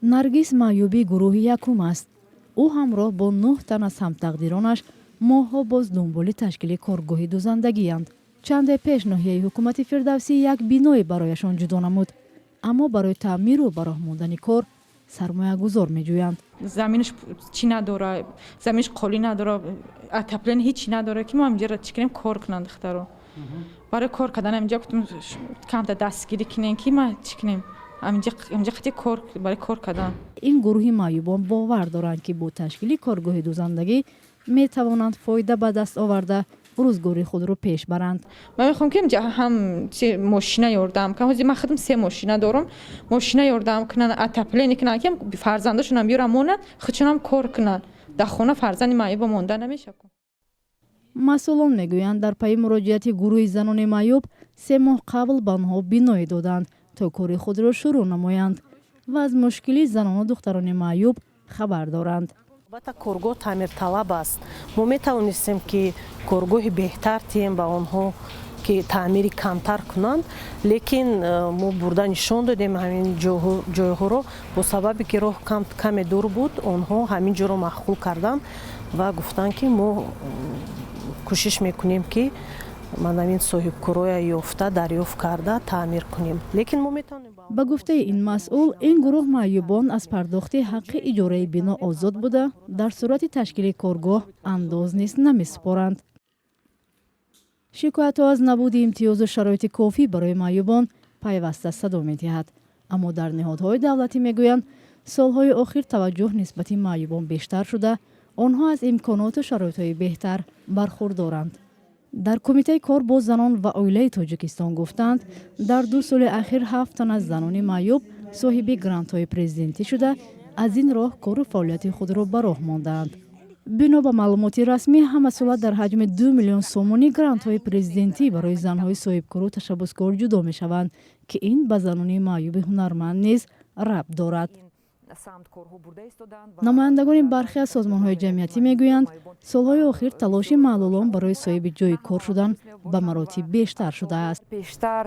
Наргиз маъюби гурӯҳи якум аст. Ӯ ҳамроҳ бо нӯҳ тан аз ҳамтақдиронаш моҳҳо боз дунболи ташкили коргоҳи дузандагианд. Чанде пеш ноҳияи ҳукумати Фирдавсӣ як биное барояшон ҷудо намуд, аммо барои таъмиру ба роҳ мондани кор сармоягузор меҷӯянд. Заминаш чӣ надора, заминаш қолӣ надора, отопление ҳичи надора, ки мо ҳаминҷа чӣ кунем, кор кунанд духтаро. Барои кор кардан ҳаминҷа гуфтем, камта дастгирӣ кунем, ки ма чӣ кунем ҳаминҷа қати кор, барои кор кардан. Ин гурӯҳи маъюбон бовар доранд, ки бо ташкили коргоҳи дузандагӣ метавонанд фоида ба даст оварда, рӯзгори худро пеш баранд. Ман мехоҳам, ки инҷа ҳам мошина ёрдам кунам. Ҳозир ман худам се мошина дорам. Мошина ёрдам кунанд, отопление кунанд, ки фарзандошонам биёрам монанд, худшонам кор кунанд. Дар хона фарзанди маъюба монда намешавад. Масъулон мегӯянд, дар пайи муроҷиати гурӯҳи занони маъюб 3 моҳ қабл ба онҳо биное доданд, то кори худро шурӯъ намоянд ва аз мушкили занону духтарони маъюб хабар доранд. Албатта, коргоҳ таъмирталаб аст. Мо метавонистем, ки коргоҳи беҳтар тиҳем ба онҳо, ки таъмири камтар кунанд, лекин мо бурда нишон додем ҳамин ҷойҳоро. Бо сабабе ки роҳ каме дур буд, онҳо ҳамин ҷоро маъқул карданд ва гуфтанд, ки мо кӯшиш мекунем, ки ман ҳамин соҳибкороя ёфта, дарёфт карда, таъмир кунем, лекин мо метавонем. Ба гуфтаи ин масъул, ин гурӯҳ маъюбон аз пардохти ҳаққи иҷораи бино озод буда, дар сурати ташкили коргоҳ андоз низ намесупоранд. Шикоятҳо аз набуди имтиёзу шароити кофӣ барои маъюбон пайваста садо медиҳад, аммо дар ниҳодҳои давлатӣ мегӯянд, солҳои охир таваҷҷӯҳ нисбати маъюбон бештар шуда, онҳо аз имконоту шароитҳои беҳтар бархурдоранд. Дар Кумитаи кор бо занон ва оилаи Тоҷикистон гуфтанд, дар 2 соли ахир ҳафт тан аз занони маъюб соҳиби грантҳои президентӣ шуда, аз ин роҳ кору фаъолияти худро ба роҳ мондаанд. Бино ба маълумоти расмӣ, ҳамасола дар ҳаҷми 2 миллион сомонӣ грантҳои президентӣ барои занҳои соҳибкору ташаббускор ҷудо мешаванд, ки ин ба занони маъюби ҳунарманд низ рабт дорад. Намояндагони бархе аз созмонҳои ҷамъиятӣ мегӯянд, солҳои охир талоши маълулон барои соҳиби ҷойи кор шудан ба маротиб бештар шудааст. Пештар,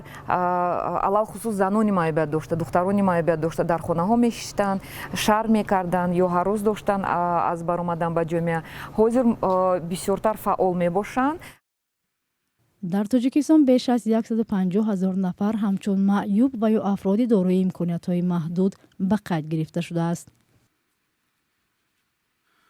алалхусус, занони маъюбият дошта, духтарони маъюбият дошта дар хонаҳо мешиштанд, шарм мекарданд ё ҳарос доштанд аз баромадан ба ҷомеа. Ҳозир бисёртар фаъол мебошанд. Дар Тоҷикистон беш аз 150 ҳазор нафар ҳамчун маъюб ва ё афроди дорои имкониятҳои маҳдуд ба қайд гирифта шудааст.